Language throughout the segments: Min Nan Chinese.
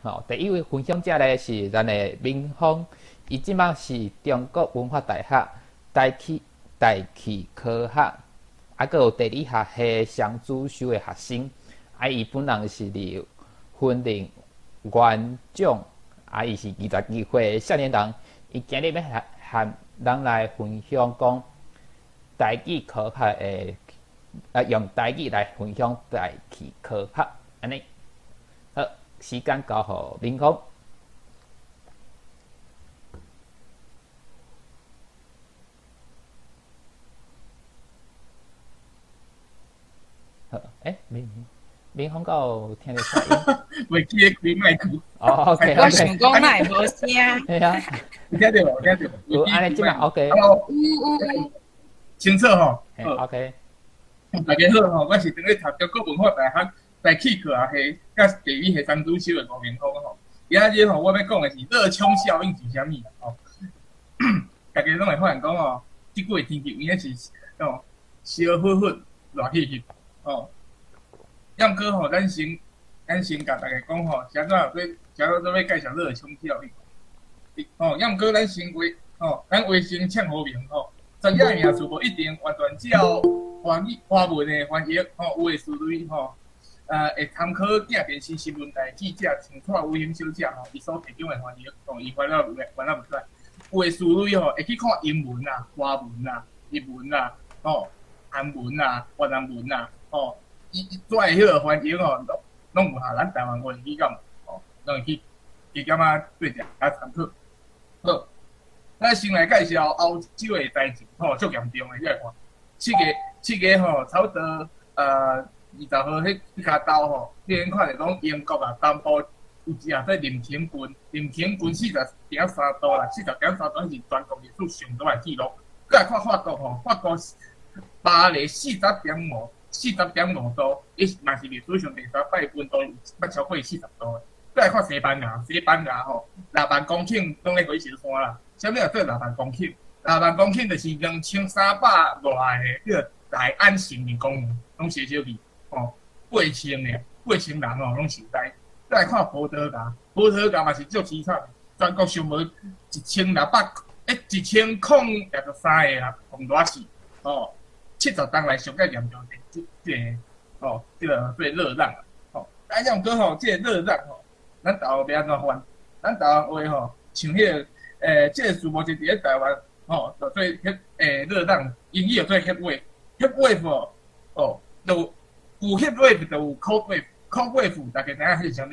吼，第一位分享者咧是咱的明峰，伊這擺是中國文化大學大氣科學，啊，閣有地理學系雙主修的學生，啊，伊本人是佇雲林元長，啊，伊是22歲的少年人，伊今日欲和咱來分享講台語科學的，啊，用台語來分享大氣科學，按呢。好，時間交予明峰。好，欸，明明峰敢有聽著聲音？袂記得開麥克。哦，OK，我想講哪會無聲。係啊，有聽著無？有聽著無？有，按呢這擺 OK。有有有。清楚吼。OK。大家好吼，我是正咧讀中國文化大學大氣科學系佮地理系雙主修的吳明峰吼。今仔日吼，我欲講的是熱衝效應是啥物吼。大家攏會發現講吼，這久的天氣有影是吼燒火火、熱氣氣吼。抑毋過吼，咱先共大家講吼，啥怎欲啥怎欲介紹熱衝效應。吼，抑毋過咱先衛吼，咱衛生唱好名吼，專業名詞無一定完全照華語華文的翻譯吼，有的詞類吼，會參考鏡電視新聞台記者像蔡偉興小姐吼，伊所提供的翻譯，吼，伊翻了翻了袂使。有的詞類吼，會去看英文啊、華文啊、日文啊、吼、韓文啊、越南文啊，吼，伊伊跩的彼個翻譯吼，攏有合咱台灣話語感，吼，攏會去加減仔對著較參考。好，咱先來介紹歐洲的災情，吼，足嚴重的，你來看，7月吼，差不多20號彼跤晝吼，你通看著講英國啊東部有一個做林肯郡，林肯郡40.3度啦，40.3度是全國歷史上懸的紀錄。閣來看法國吼，法國巴黎40.5，40.5度，伊嘛是歷史上第三擺溫度捌超過40度的。閣來看西班牙，西班牙吼6萬公頃攏咧火燒山啦。啥物叫做六萬公頃？六萬公頃就是2300外个彼個大安森林公園，攏燒燒去，吼，8000个，8000人吼攏受災。再來看葡萄牙，葡萄牙嘛是足淒慘，全國上無1600，欸，1063個啊，予熱死，吼，70冬來上蓋嚴重的這個，吼，這個做熱浪，吼，啊，抑毋過吼，這個熱浪吼，咱台灣欲按怎翻？咱台灣話吼，像彼個，這個詞目前佇咧台灣，吼，就做彼熱浪，英語叫做 heat wave，heat wave 吼，哦，就有 heat wave 就有 cold wave，cold wave 大家知影彼是啥物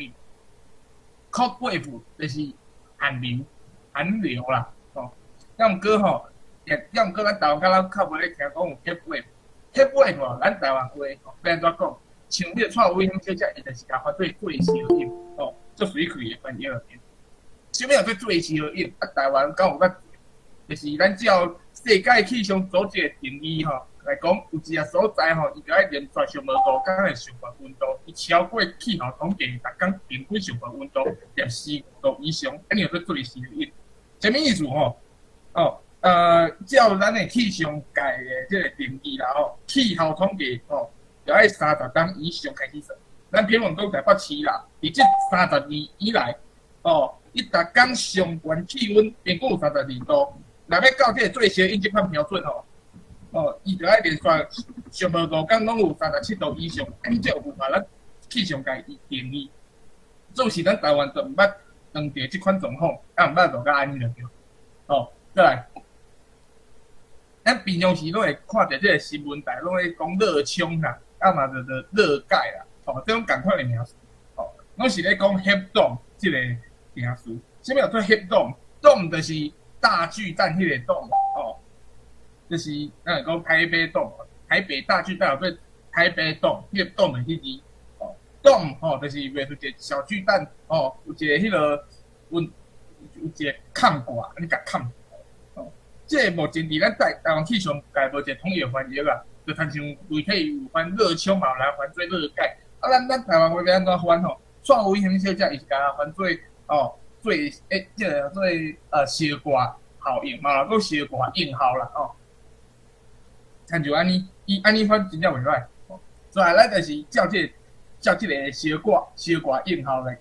？cold wave 就是寒流，寒流啦，吼。抑毋過吼，抑毋過咱台灣敢若較無咧聽講有 heat wave，heat wave 吼，咱台灣話吼，欲按怎講？像彼個蔡偉興小姐，伊就是共翻做最燒音，吼，足媠氣的翻譯。啥物叫做最燒音？啊，台灣敢有捌？就是咱照世界氣象組織的定義吼來講，有一個所在吼，伊著愛連續上無5工的上懸溫度，伊超過氣候統計逐工平均上懸溫度攝氏5度以上，按呢叫做最燒音。啥物意思吼？哦，照咱的氣象界的這個定義啦吼，氣候統計吼，著愛30冬以上開始算。咱比如講台北市啦，佇這30年以來，哦，伊逐工上懸氣溫平均有32度。若欲到這個最燒音這款標準吼，哦，伊著愛連續上無5工攏有37度以上，按呢才有符合咱氣象界伊定義。做是咱台灣就毋捌碰著這款狀況，啊毋捌落甲按呢就對。哦，再來，咱平常時攏會看著這個新聞台攏咧講熱衝啦，啊嘛就做熱蓋啦，哦，這種仝款的名詞，哦，攏是咧講 heat dome 這個名詞。啥物叫做 heat dome？dome 就是大巨蛋彼個 dome，哦，就是咱會講台北 dome，台北大巨蛋叫做台北 dome，彼個 dome 的彼字，哦，dome 吼就是畫出一個小巨蛋，哦，有一個彼個溫，有一個崁蓋，按呢共崁，哦，這個目前佇咱台灣氣象界無一個統一翻譯啦，就親像媒體有翻熱衝嘛，有人翻做熱蓋，啊，咱台灣話欲按怎翻吼？蔡偉興小姐伊是共翻做哦，做欸，這個做燒掛效應嘛，閣燒掛應效啦，哦，親像按呢，伊按呢翻真正袂歹，哦，所以咱就是照這個，照這個燒掛應效來，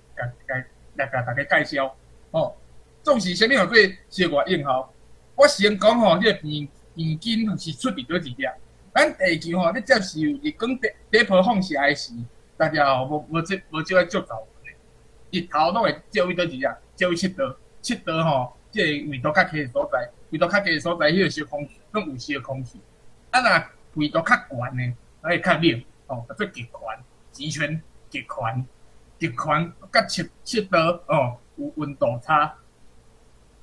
共來共大家介紹。吼，總是啥物號做燒熱應效？我先講吼，這個平均是出佇佗一粒？咱地球吼咧接受日光短波放射的時，大家吼無無這無少愛照頭的，日頭攏會照去佗一粒？照去7度，七度吼，這個緯度較低的所在，緯度較低的所在，彼個燒空氣攏有燒空氣。啊，若緯度較懸的，會較冷，吼，叫做極懸，極圈極懸，極懸佮七度哦，有溫度差。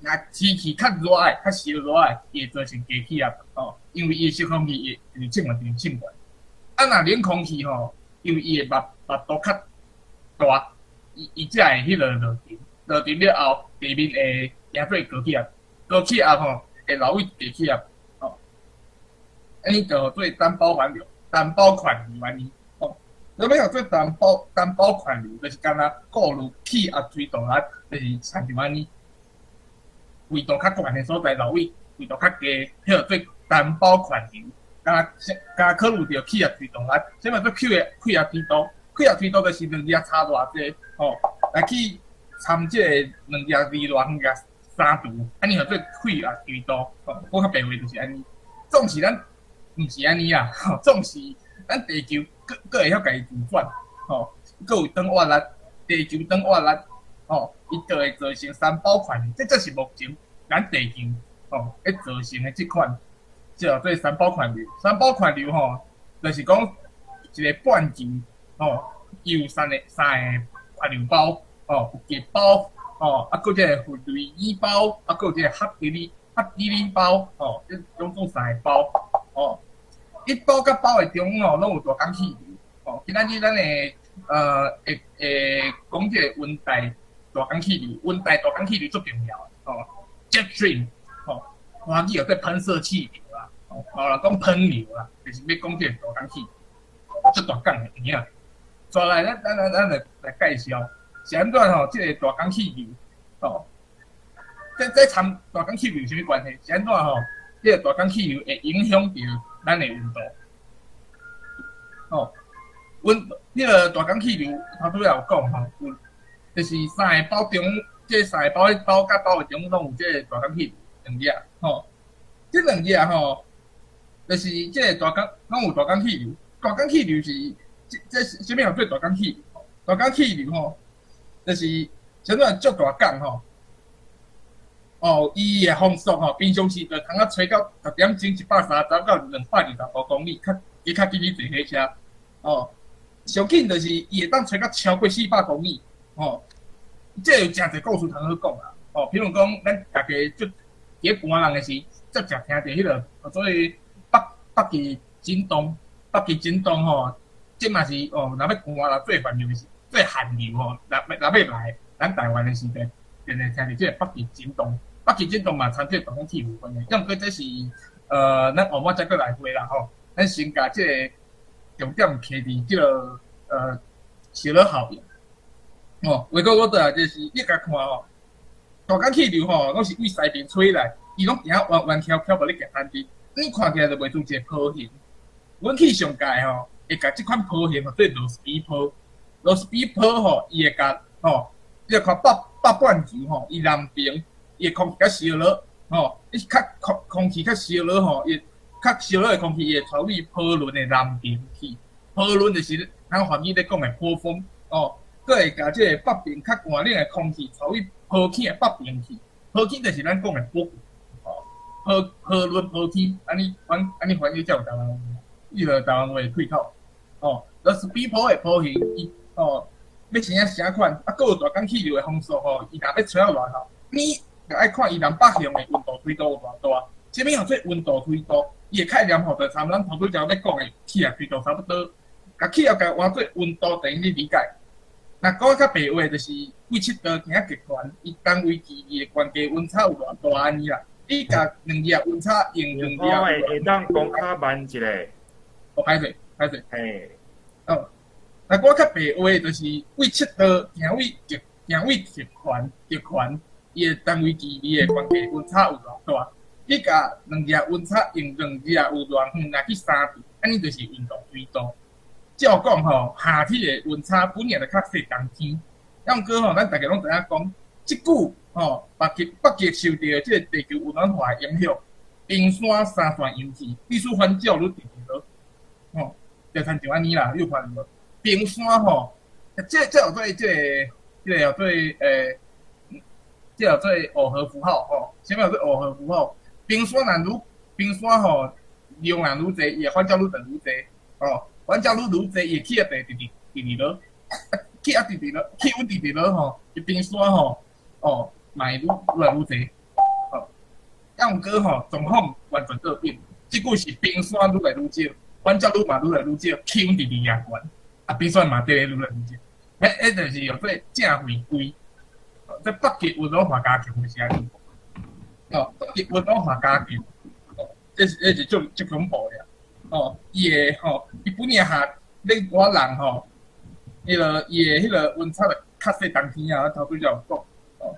若天氣較熱的，較燒熱的，伊會造成低氣壓，哦，因為伊的燒空氣會直正懸，直正懸。啊，若冷空氣吼，因為伊的密度較大，伊才會彼個落沉，落沉了後，地面會變做高氣壓，高氣壓吼會留位低氣壓，吼。按呢就做單胞環流，單胞環流按呢，吼。啥物叫做單胞環流？就是敢若顧慮氣壓推動力，就是親像按呢。緯度較懸的所在，落位緯度較低，彼號做單胞環流。敢若考慮著氣壓推動力，啥物叫做氣壓梯度？氣壓梯度就是兩粒差偌濟，吼，來去參這个兩粒離偌遠共相除，按呢號做氣壓梯度。吼，講較白話就是按呢。總是咱毋是按呢啊，吼，總是咱地球閣閣會曉家己自轉，吼，閣有轉彎力，地球轉彎力，吼，伊就會造成三胞環流，這才是目前咱地球吼咧造成的這款，叫做三胞環流。三胞環流吼，就是講一個半球吼，伊有三個環流胞，吼，有極胞，吼，啊，閣這個弗雷爾胞，啊，閣有這個哈德利胞，吼，這總共三個胞，吼，一胞佮胞的中吼，攏有大港氣流，吼，今仔日咱會講這個溫帶大港氣流，溫帶大港氣流足重要的，吼，jet stream，吼，華語叫做噴射氣流啦，吼，有人講噴流啦，就是欲講這個大港氣流，足大港的有影。再來，咱來介紹，是按怎吼？這個大港氣流，吼，這參大港氣流有啥物關係？是按怎吼？這個大港氣流會影響著咱的溫度，吼，溫，彼個大港氣流頭拄仔有講吼，有，就是三个胞中，這三个胞胞佮胞的中攏有這個大港氣流兩粒，吼，這兩粒吼，就是這個大港攏有大港氣流，大港氣流是。這啥物叫做大港氣流？大港氣流吼，就是啥物足大港吼。哦，伊的風速吼，平常時就通啊吹到10點鐘130到225公里，較伊較緊去坐火車。哦，上緊就是伊會當吹到超過400公里。哦，這有誠濟故事通好講啦。哦，比如講，咱大家足佇咧寒人的時，足常聽著彼個，所謂北極震動，北極震動吼。這嘛是哦，若欲寒啦，最煩就是最寒流吼，若欲來咱台灣的時陣，定會聽著這個北極震動，北極震動嘛，參這個大港氣有關係。毋過這是咱後擺再閣來回啦吼。咱先共這個重點徛佇這個燒熱效應。哦，話講我倒來就是你共看吼，大港氣流吼，攏是對西邊吹來，伊攏行彎彎翹翹無咧行單直，你看起來就袂像一個波形。阮氣象界吼，會共這款波形號做羅斯比波，羅斯比波吼，伊會共吼，你看北半球吼，伊南邊伊的空氣較燒熱吼，伊較空氣較燒熱吼，伊較燒熱的空氣伊會傳去波輪的南邊去，波輪就是咱華語咧講的波峰哦，閣會共這个北邊較寒冷的空氣傳去波坑的北邊去，波坑就是咱講的波哦，波輪波坑，按呢翻譯才有台灣話，伊就台灣話的開口。哦，羅斯比波的波形，伊哦，欲生啥款？啊，閣有大港氣流的風速吼，伊若欲吹到偌厚，你著愛看伊南北向的溫度梯度有偌大。啥物叫做溫度梯度？伊的概念吼，就參咱頭拄才咧講的氣壓梯度差不多。共氣壓共換做溫度，等於你理解。若講較白話，就是對7度行極懸，伊單位距離的懸低溫差有偌大按呢啦？你共兩粒溫差用兩粒。我會當講較慢一下。哦，歹勢，歹勢。嘿。哦，若講較白話，就是對7度行位極懸，極懸，伊的單位距離的懸低溫差有偌大？你共兩粒溫差用兩粒有偌遠來去相比，按呢就是溫度梯度。照講吼，夏天的溫差本來就較細冬天，啊，毋過吼，咱大家攏知影講，這久吼，北極受著這个地球溫暖化的影響，冰山三線融去，必須反照愈直直落，吼，就親像按呢啦，你有看著無？冰山吼，這叫做這個叫做這叫做耦合符號吼，啥物叫做耦合符號？冰山若愈冰山吼量若愈濟，伊會反照愈長愈濟，吼，反照愈愈濟，伊會氣壓會直直直直落，氣壓直直落，氣溫直直落吼，伊冰山吼，哦，嘛會愈來愈濟，吼。啊，毋過吼，狀況完全倒轉，這久是冰山愈來愈少，反照率嘛愈來愈少，氣溫直直懸，啊，冰山嘛佇咧愈來愈少，彼就是叫做正回歸。這北極溫暖化加強就是按呢，哦，北極溫暖化加強，哦，這是足足恐怖的，哦，伊會吼，伊本來下咧我人吼，伊的彼个溫差就較細冬天啊，頭拄才有講，哦，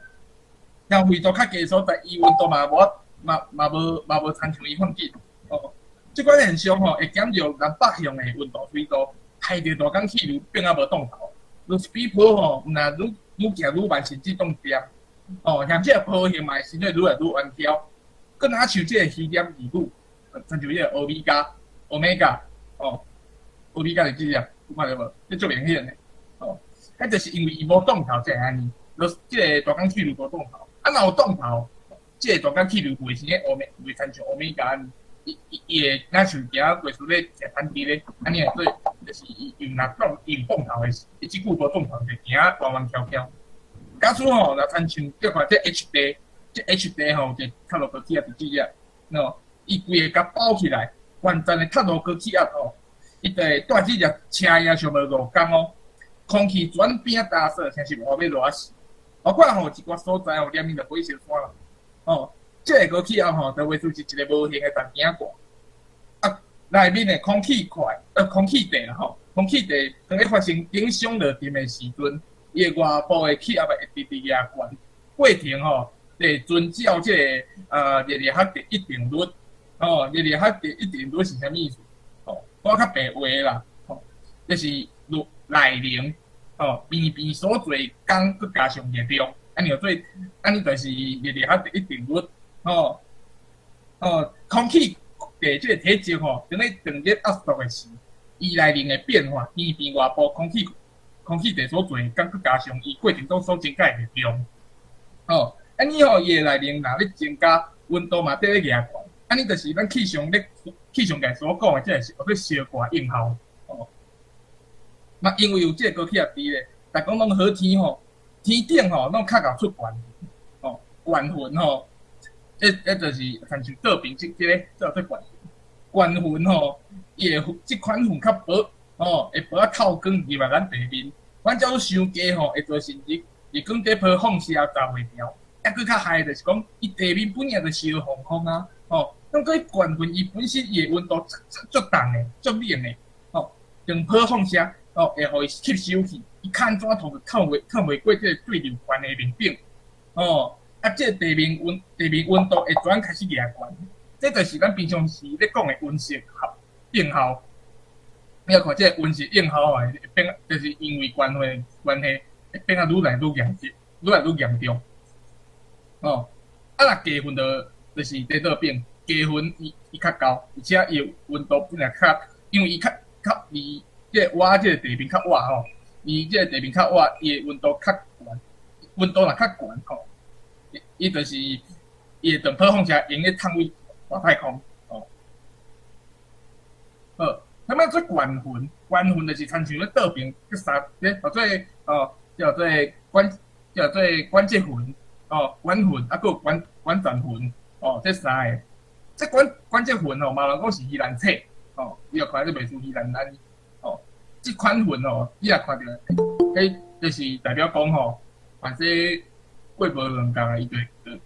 像緯度較低所在，伊溫度嘛無嘛嘛無嘛無親像伊放緊，哦，這款現象吼會減弱南北向的溫度梯度，害著大江氣流變啊無凍頭，就是比波吼，毋若愈愈行愈慢，甚至凍定，哦，像這個波形嘛會生做愈來愈彎曲，閣若像這個魚點字母，親像這個歐米伽、歐米伽，哦，歐米伽是這隻，有看著無？這足明顯的，哦，彼就是因為伊無凍頭才會按呢，就是這個大江氣流無凍頭，啊，若有凍頭，這個大江氣流袂生個歐米，袂親像歐米伽按呢，伊會若像行過數咧食番地咧，按呢會做，就是伊伊若凍伊有凍頭的時，伊這久無凍頭就行彎彎翹翹。假使吼，若親像叫看這 H 地，這 H 地吼，就塔羅高氣壓佇這隻，喏，伊規个共包起來，完全的塔羅高氣壓吼，伊就會帶這隻車影上無五工哦，空氣轉變焦燥，像是外欲熱死。包括吼一寡所在吼，連面就火燒山啦，哦，這个高氣壓吼，就話說是一个無形的重鼎蓋。啊，內面的空氣塊，空氣塊啦吼，空氣塊當咧發生頂上落沉的時陣，伊的外部的氣壓會直直壓懸，過程吼，會遵照這个熱力學第一定律，哦，熱力學第一定律是啥物意思？哦，我較白話啦，吼，就是內能，哦，邊邊所做工，閣加上熱量，按呢做，按呢就是熱力學第一定律，哦，哦，空氣塊這個體積吼，當咧長熱壓縮的時，伊內能的變化，邊邊外部空氣塊所做工，閣加上伊過程中所增加的熱量，哦，按呢吼，伊的內能若咧增加，溫度嘛綴咧懸，按呢就是咱氣象界所講的，這個是叫做燒掛應效，哦。嘛，因為有這個高氣壓佇咧，逐工攏好天吼，天頂吼攏較𠢕出懸，哦，懸雲吼，這就是親像倒邊這個叫做懸雲，懸雲吼，伊會這款雲較薄，哦，會薄啊透光入來咱地面，阮假如傷低吼，會造成日光底波放射閘袂牢，啊，閣較害就是講，伊地面本來就燒風風啊，吼，那個懸雲伊本身伊的溫度足凍的，足冷的，吼，長波放射，哦，會予伊吸收去，伊牽怎透就透袂過這個對流環的面頂，哦，啊，這個地面溫度會轉開始懸，這就是咱平常時咧講的溫室應效。你看這個溫室應效啊，會變，就是因為關係關係，會變啊愈來愈嚴重，愈來愈嚴重。哦，啊，若低雲就是佇倒邊，低雲伊較高，而且伊溫度本來較，因為伊較離這個倚這個地面較倚吼，離這個地面較倚，伊的溫度較懸，溫度若較懸吼，伊就是伊會長波放射用咧探位外太空，哦，好。啥物做懸雲？懸雲就是親像咧倒爿，這三，這叫做哦，叫做關，叫做關節雲，哦，懸雲，啊，閣有關節雲，哦，這三个。這關節雲吼，嘛人講是魚鱗體，哦，你若看這袂輸魚鱗按呢，哦，這款雲吼，你若看著，彼就是代表講吼，反正過無兩工啊，伊就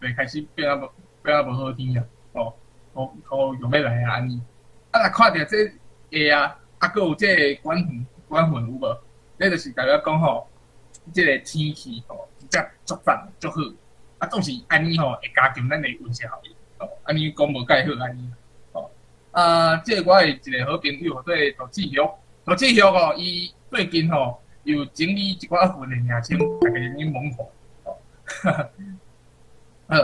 開始變啊無好天啊，哦，雨雨欲來啊按呢。啊，若看著這會啊，啊，閣有這個懸雲，懸雲有無？這就是代表講吼，這個天氣吼，真正足讚足好。啊，總是按呢吼，會加強咱的溫室效應。哦，按呢講無蓋好按呢。哦，啊，這個我的一個好朋友，這個杜志玉，杜志玉吼，伊最近吼，又整理一寡云的名稱，大家入去猛看。哦，好，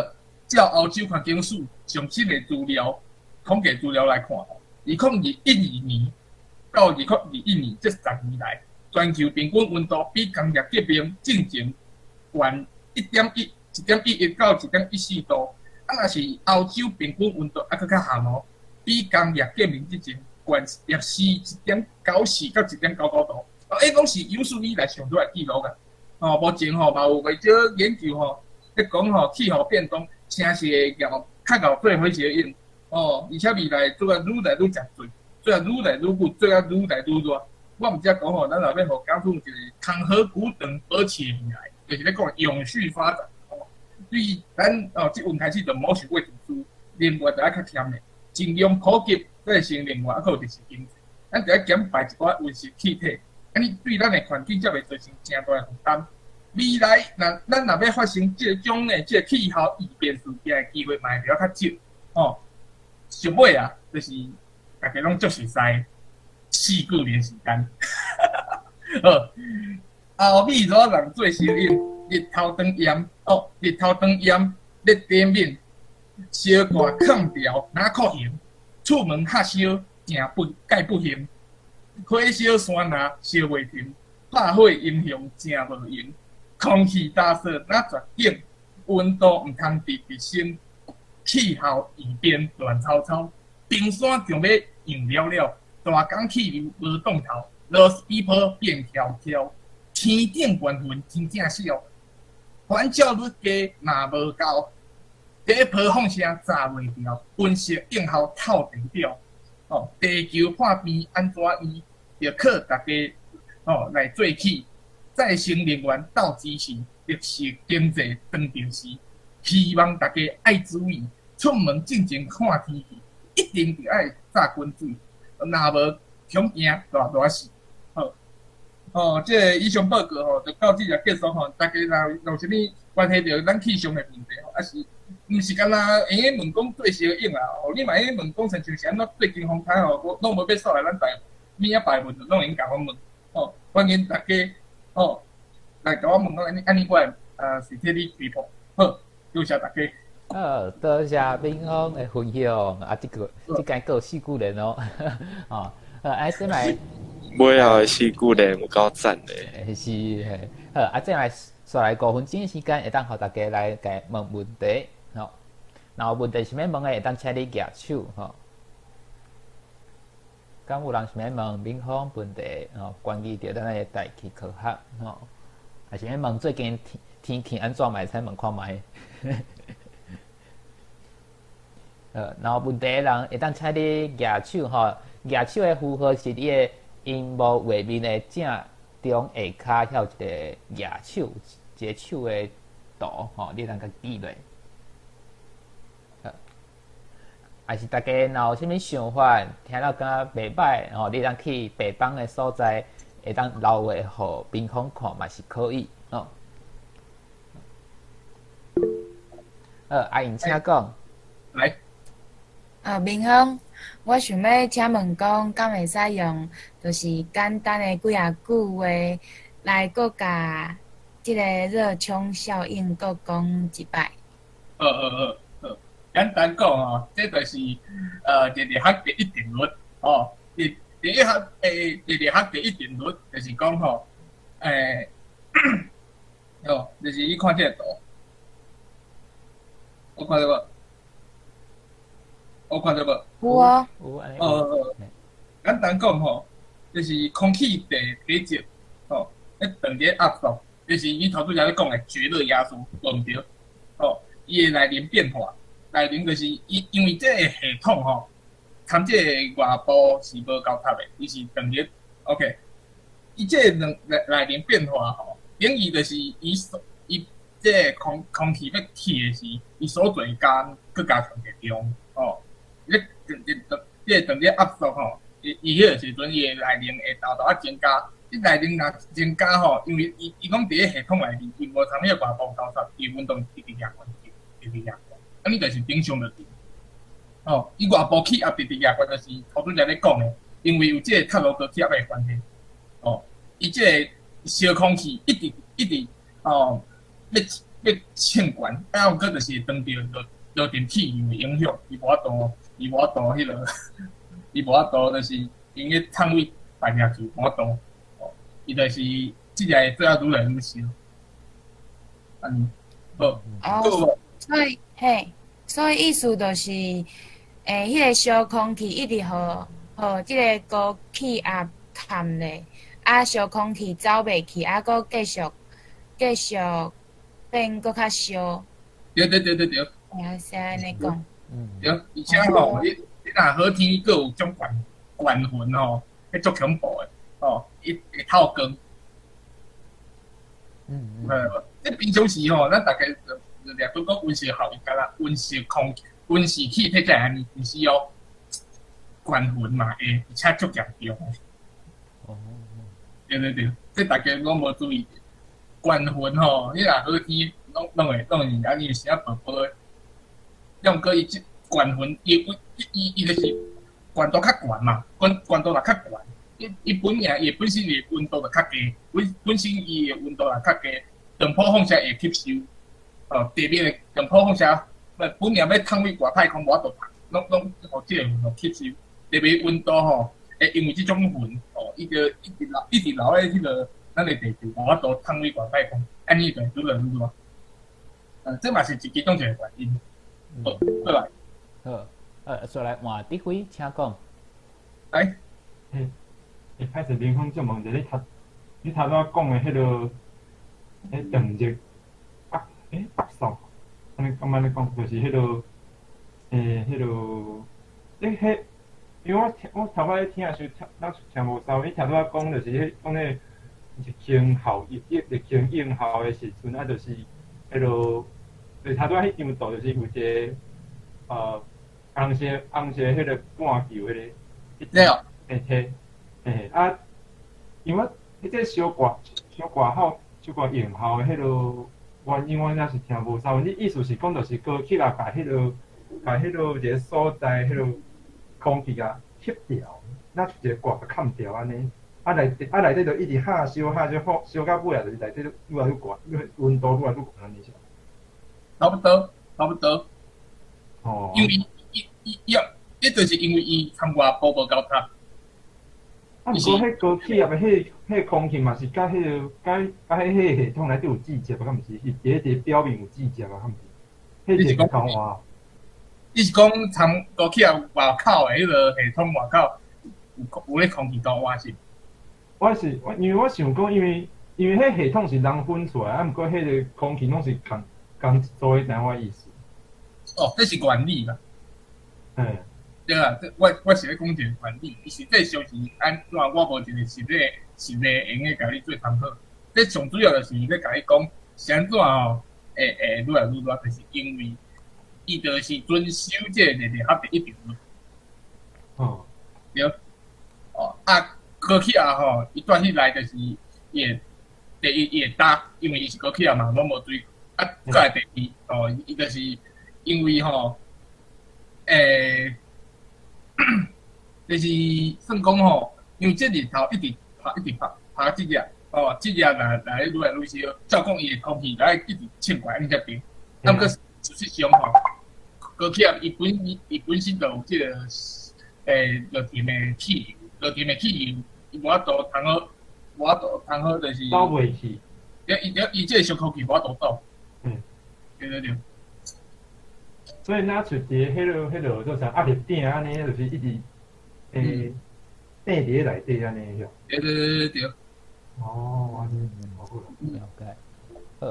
照歐洲環境署上新的資料，統計資料來看，2021年到2021年這10年來，全球平均溫度比工業革命進前懸1.1、1.11到1.14度。啊，若是歐洲平均溫度還閣較譀哦，比工業革命之前懸攝氏1.94到1.99度。哦，彼攏是有史以來上懸的記錄啊！哦，目前吼嘛有袂少研究吼，咧講吼氣候變動誠是會較較做火燒應哦，而且未來做啊愈來愈食水，做啊愈來愈久，做啊愈來愈熱。我毋才講吼，咱若欲予江蘇一個康和古等保持未來，就是咧講永續發展。哦，對咱哦，這陣開始就毋好傷過自私，另外就愛較儉的，盡量普及再生能源，啊，閣有就是經濟，咱就愛減排一寡溫室氣體，按呢對咱的環境才袂造成誠大的負擔。未來若咱若欲發生這種的這個氣候異變事件的機會，嘛會比較較少。哦，上尾啊，就是大家攏足熟似四句連時間。好，後尾熱人做相應，日頭當炎哦，日頭當炎，咧頂面燒掛空調，哪可行？出門較燒，正不蓋不行。火燒山若燒袂停，拍火英雄誠無閒。空氣打掃若絕境，溫度毋通直直升，氣候異變亂糟糟，冰山像欲融了了，大江氣流無擋頭，羅斯比坡變悄悄，天頂懸雲真正少，反照率低嘛無夠，底波放聲炸袂掉，溫室應效透地表，哦，地球破病按怎醫？著靠大家哦來做起。再生能源鬥支持，綠色經濟當重視，希望大家愛注意，出門進前看天氣，一定著愛紮滾水，若無恐驚大熱死。好，哦，這個以上報告吼，就到這就結束吼。大家若有啥物關係著咱氣象的問題吼，抑是毋是干焦會用問講做相應啊？哦，你嘛會用問講，親像是按怎最近風颱吼，攏無欲煞來咱台物仔排問，攏會用共阮問。哦，歡迎大家。哦，來共我問講按呢按呢，我會隨替你回覆。好，多謝大家。好，多謝明峰的分享。啊，這個這間閣有四句聯哦，哦，啊，先來。尾後的四句聯有夠讚的。是嘿，好，啊，再來紲來5分鐘時間，會當予大家來共問問題，吼。若有問題想欲問的，會當請你舉手，吼。敢有人想欲問明峰問題？吼，關於著咱的大氣科學，吼，抑是欲問最近天氣按怎嘛會使問看覓。若有問題的人會當請你舉手，吼，舉手的符號是你的螢幕畫面的正中下跤遐有一個舉手，一個手的圖，吼，你會當共記落。抑是大家若有啥物想法，聽了感覺袂䆀吼，你會當去白板的所在，會當留話予明峰看嘛是可以吼。好，阿英請講。來。明峰，我想欲請問講，敢會使用就是簡單的幾仔句話來閣共這个熱衝效應閣講一擺？好好好。簡單講吼，這就是熱力學第一定律哦。熱力學第一定律就是講吼，哦，就是你看這個圖，有看著無？有看著無？有啊。有按呢。哦，簡單講吼，就是空氣的體積吼，咧當咧壓縮，就是你頭拄才咧講的絕熱壓縮，無毋對？哦，伊會內面變化。內容就是伊，因為這个系統吼，參這个外部是無交叉的，伊是當日 OK。伊這個兩內內容變化吼，等於就是伊所伊這个空氣欲去的時，伊所做的工閣加強一量吼。你當日當這個當日壓縮吼，伊伊彼個時陣伊的內容會沓沓仔增加。這內容若增加吼，因為伊伊講佇咧系統內面，伊無參彼個外部交叉，伊溫度直直加懸，直直加懸。按呢就是頂上就對。哦，伊外部氣壓直直加懸，就是頭拄才咧講的，因為有這個塔羅高氣壓的關係。哦，伊這個燒空氣一直一直哦，欲欲衝懸，啊，毋過就是會當著落落電氣流的影響，伊無法度，伊無法度彼個，伊無法度就是因為碳位排掠去無法度，哦，伊就是這個會做啊愈來愈燒。按呢，好，哦，所以嘿，所以意思就是，彼個燒空氣一直予予這个高氣壓崁咧，啊，燒空氣走袂去，啊，閣繼續繼續變閣較燒。對對對對對。嘿，是按呢講。對，而且吼，你你若好天閣有種懸懸雲吼，彼足恐怖的，哦，伊會透光。嗯。這平常時吼，咱大家就就掠講講溫室效應，敢若溫室空溫室氣體才會按呢，毋是哦，懸雲嘛會，而且足嚴重的。對對對，這大家攏無注意。懸雲吼，你若好天，攏攏會攏會按呢有時仔薄薄的。抑毋過伊這懸雲，伊伊伊就是懸度較懸嘛，懸懸度若較懸，伊伊本來伊本身伊溫度就較低，本本身伊的溫度若較低，長波放射會吸收，哦，地面的長波放射，本來欲透去外太空無法度攏攏予這个雲吸收，特別溫度吼，會因為這種雲哦，伊就一直留一直留佇彼個咱的地球，無法度透去外太空，按呢就會愈來愈熱。這嘛是一其中一個原因。好，過來。好，再來換德輝，請講。來。嘿，欸，歹勢明峰，借問者，你頭你頭拄仔講的彼个，彼長熱壓欸壓縮，按呢按按呢講，就是彼个，欸，彼个，你彼，因為我聽我頭擺聽的時陣，聽聽無捎，你頭拄仔講就是彼講彼熱衝效應，熱衝應效的時陣，啊，就是彼个，就是頭拄仔彼張圖，就是有一个，紅色紅色彼個半球彼个，對哦。嘿嘿，嘿啊，因為我彼這燒掛燒掛效燒掛應效的彼个原因，我也是聽無啥。你意思是講，就是高氣壓共彼个共彼个一个所在，彼個空氣共吸掉，若一个蓋共崁掉按呢？啊內底啊內底就一直哈燒哈燒，燒到尾仔就是內底愈來愈懸，愈溫度愈來愈懸按呢是？差不多，差不多。哦。因為伊伊伊，伊就是因為伊參外部無夠透。啊，毋過彼高氣壓的彼彼空氣嘛是佮彼个佮佮彼彼系統內底有接觸啊，敢毋是？是佇咧佇表面有接觸啊，敢毋是？彼是交換。你是講參高氣壓外口的彼个系統外口有有咧空氣交換是？我是我，因為我想講，因為因為彼系統是人分出來，啊，毋過彼个空氣攏是仝仝一組的，知我意思？哦，這是原理啦。嘿。對啊，這我我是咧講一個原理，伊實際上是按怎，我無一個實例實例會用得共你做參考。這上主要就是咧共你講，是按怎吼，會會愈來愈熱，就是因為伊就是遵守這個熱力學第一定律。哦。對。哦，啊，高氣壓吼，伊蹛彼內就是伊會第一伊會焦，因為伊是高氣壓嘛，攏無水。啊，閣來第二，哦，伊就是因為吼，欸，就是算講吼，因為這日頭一直曬，一直曬，曬這熱，哦，這熱來來愈來愈燒，照講伊的空氣來一直衝過來，按呢才對。啊，毋過事實上吼，高氣壓伊本伊伊本身就有這个熱沉的氣流，熱沉的氣流，伊無法度通好，無法度通好就是。走袂去。伊伊伊這个燒空氣無法度走。對對對。所以若出佇彼个彼个做啥壓力鼎按呢，就是一直焕佇咧內底按呢是。對對對對對。哦，按呢好。了解。好，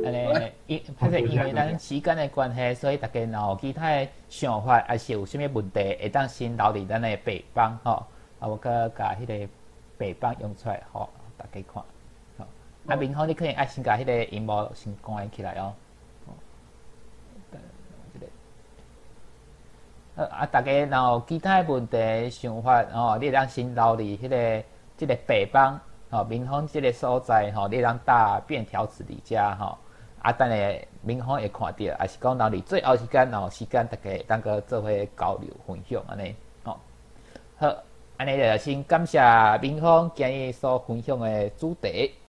按呢，因歹勢因為咱時間的關係，所以大家若有其他的想法，抑是有啥物問題，會當先留佇咱的白板吼，啊，我閣共彼个白板用出來，予大家看。吼，啊，明峰，你可能愛先共彼個螢幕先關起來哦。這个。啊，大家若有其他的問題想法吼，你會當先留佇彼个這个白板吼，明峰這个所在吼，你會當貼便條紙佇遮吼。啊，等下明峰會看著，抑是講留佇最後時間，若有時間，大家會當閣做伙交流分享按呢吼。好，按呢就先感謝明峰今日所分享的主題。